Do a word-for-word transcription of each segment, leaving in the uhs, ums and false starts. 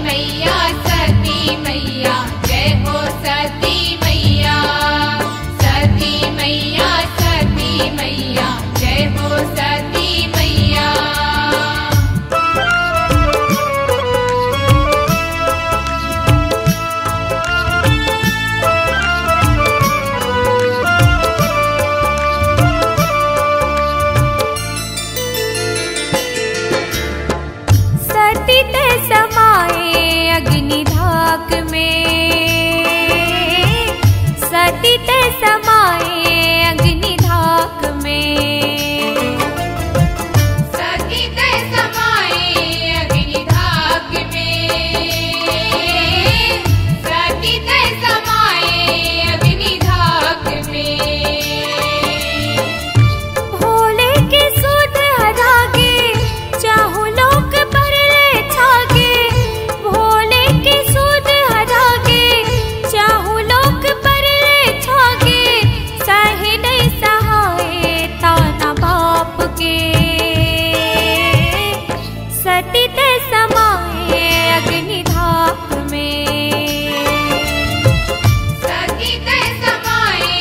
मैया सती मैया, जय हो सती मैया। सती मैया, सती मैया, जय हो सती मैया। सती तैं समाए अग्नि धाक में, सती तैं समाए अग्नि धाक में। सती तैं समाए अग्नि धाक में, सती तैं समाए अग्नि धाक में। भोले के सूद हरा गे, चाहू लोक परलय छा गे। भोले के सूद हरा गे, चाहू लोक परलय छा गे। सहे नइ सहाय ताना बाप के, सती तैं समाए अग्नि धाक में। सती तैं समाए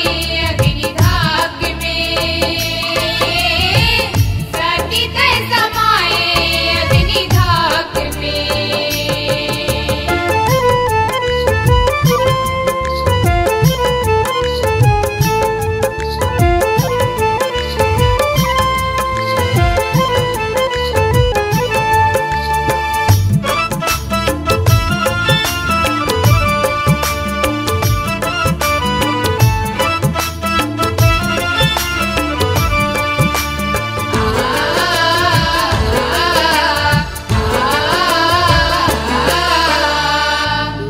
अग्नि धाक में, सती तैं समाए अग्नि धाक में।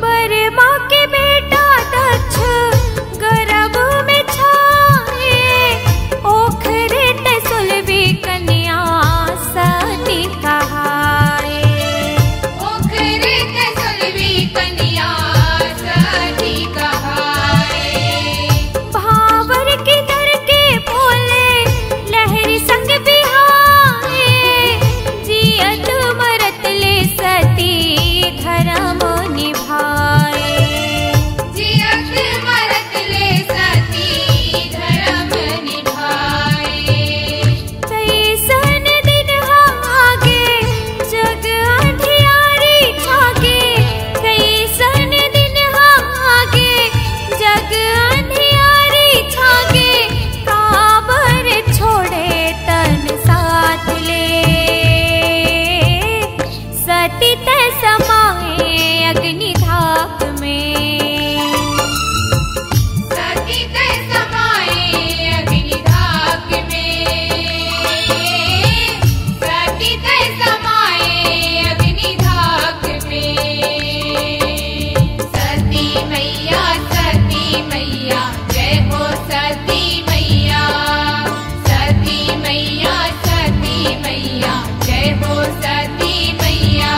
बरमा के बेटा दक्ष गरभ में छाए, ओखरे तैं सुलबी कन्या सती कहाए। ओखरे तैं सुलबी कन्या सती कहाए। भावर के दर के बोले लहरी संग बिहाए, जियत मरत ले सती धरम निभाए। जियत मरत ले सती धरम निभाए। कइसन दिन ह आगे जग अंधियारी छागे, कइसन दिन ह आगे जग अंधियारी छागे। काबर छोड़े तन साथ ले, सती तैं समाए अग्नि धाक में। सती तैं समाए अग्नि धाक में, सती तैं समाए अग्नि धाक में। सती मैया, सती मैया, जय हो सती मैया। सती मैया, सती मैया, जय हो सती मैया।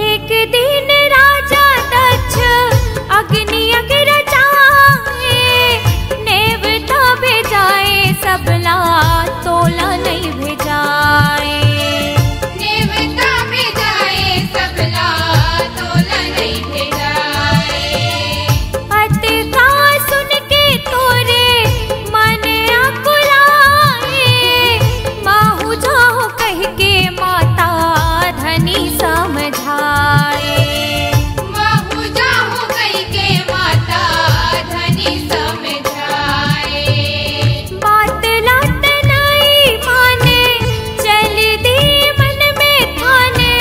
एक दिन राजा दक्ष अग्नि अग्रज आए, नेवता भेजाए सबला तोला नइ भेजाए। नेवता भेजाए सबला तोला नइ भेजाए। अतका सुन के तोरे मन अकुलाए, महूँ जाहूँ कहिके माता धनी समझाए। महूँ जाहूँ कहिके माता धनी समझाए। बात ला तैं नइ माने, चल दिए मन में ठाने।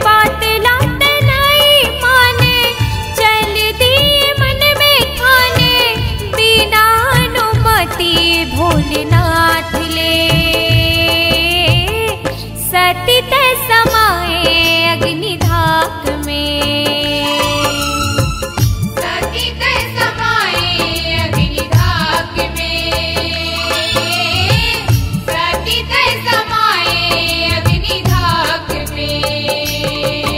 बात ला तैं नइ माने, चल दिए मन में ठाने। बिना अनुमति भोलेनाथ ले, सती तैं समाए अग्नि धाक में। सती तैं समाए अग्नि धाक में, सती तैं समाए अग्नि धाक में।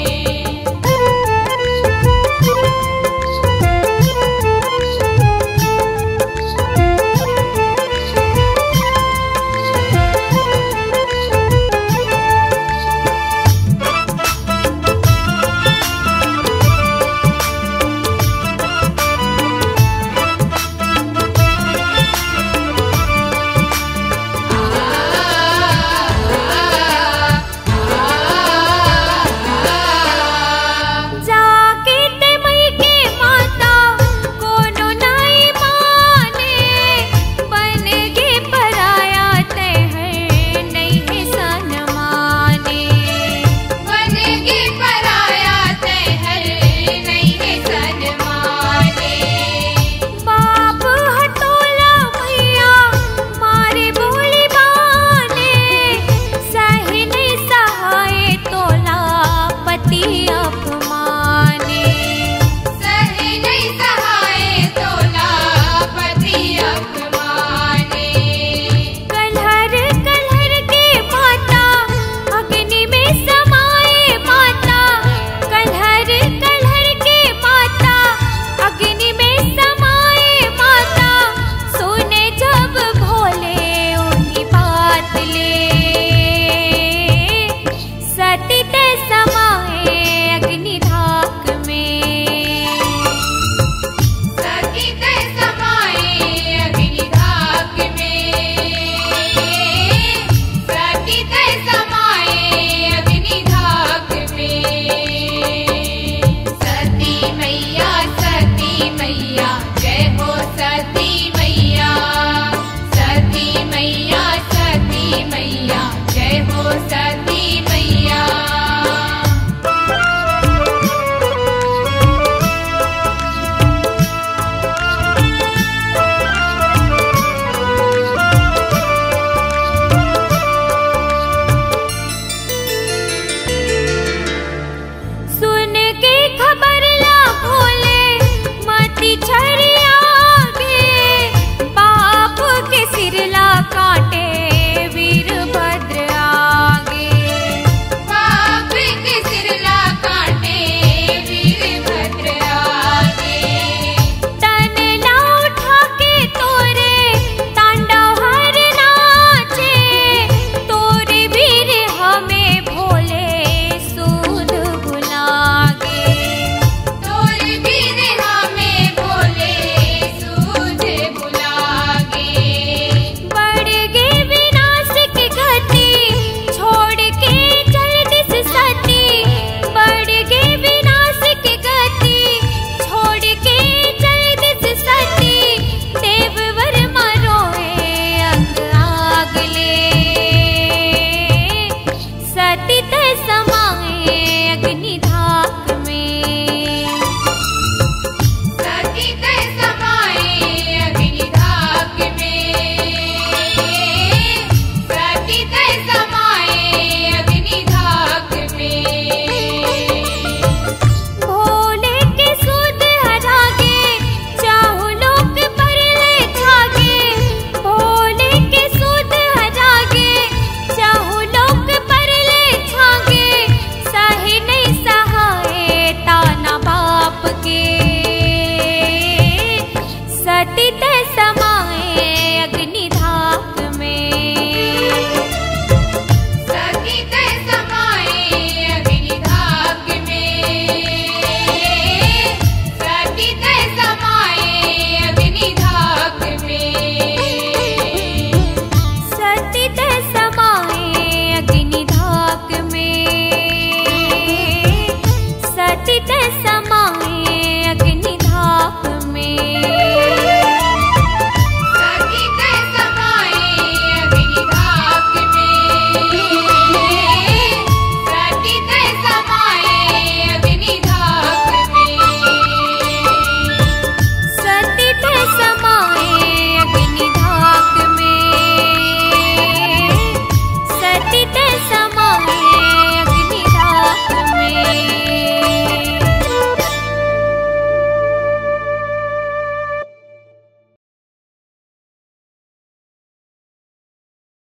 पिता